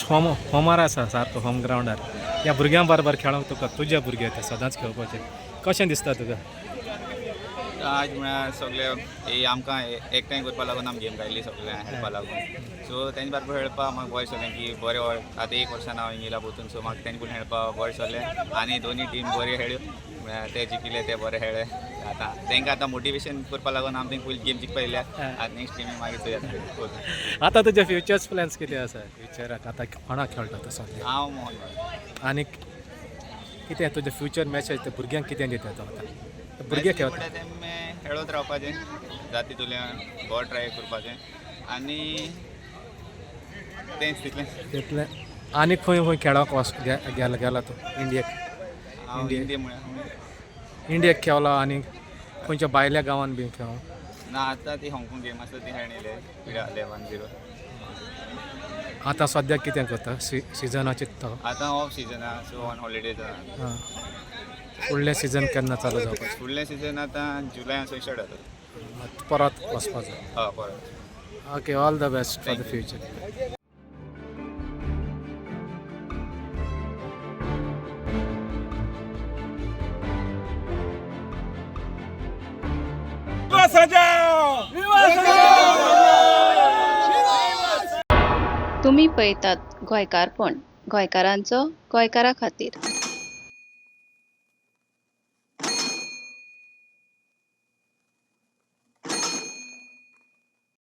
होमार आसा, सारको होम ग्रावंडार. ह्या भुरग्यां बरोबर खेळोंक तुका, तुज्या भुरगे ते सदांच खेळपाचें कशें दिसता तुका? आज म्हळ्यार सगळे हे आमकां एकठांय करपा लागून आमी गेम काडली, सगळ्यांक खेळपा लागून. सो तेंचे बरोबर खेळपा म्हाका बरें दिसलें की बरें. आतां एक वर्सान हांव येयला पोरतून, सो म्हाका तेंचे कडेन खेळपा बरें दिसलें आनी दोनी टीम बऱ्यो खेळ्यो. म्हळ्यार ते जिखले, ते बरे खेळ्ळे. आतां तांकां आतां मोटिवेशन करपा लागून आमी तेंकां पयलीं गेम जिखपा येयल्या. आतां नेक्स्ट गेमी मागीर चोया. आतां तुजे फ्युचर्स प्लॅन्स कितें आसा फ्युचराक? आतां कोणाक खेळटा तूं सद्या? हांव मोहन. आनी कितें तुजें फ्युचर मॅसेज ते भुरग्यांक कितें दिता तूं आतां? ते भुरगे खेळटा. म्हणल्यार तें खेळत रावपाचें, जाता तितूंतल्यान बरो ट्राय करपाचें आनी तेंच, तितलें. तितलें. आनी खंय खंय खेळोंक वच गेला गेला तूं इंडियेक? हांव इंडिये म्हळ्यार इंडियेक खेळला आनी खंयच्या भायल्या गांवान बी खेळों? ना, आतां ती हाँगकाँग गेम आसता ती खेळून येयले, पिड्या 1-0. आतां सद्याक कितें करता? सिजनाचें चिंत्ता? आतां ऑफ सिजन आहा, सो ऑन हॉलिडेज आहा. हां, फुडलें सिजन केन्ना चालू जावपाचें? फुडलें सिजन आतां जुलयान सो स्टार्ट जाता. परत वचपाचो? हय, परत. Okay, all the best for the Thank you. Future. तुमी पळयतात गोंयकारपण, गोंयकारांचो गोंयकारा खातीर.